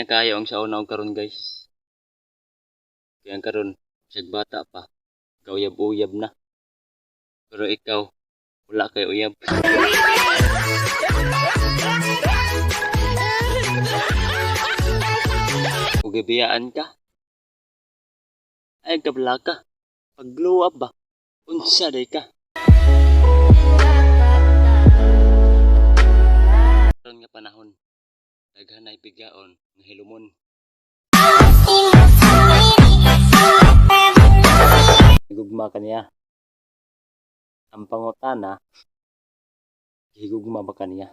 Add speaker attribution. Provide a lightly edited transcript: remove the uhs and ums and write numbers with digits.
Speaker 1: na kaayo ang sa una og karon, guys. Kaya ang karon, bisag bata pa, gauyab-uyab na. Pero ikaw, wala kay uyab. Ug gibiyaan ka. Ay kabla ka. Pag glow up ba? Unsa day ka? Karon nga panahon, daghan ay bigaon nga hilumon. Higugma ka niya. Ang pangutana, higugma ba ka niya?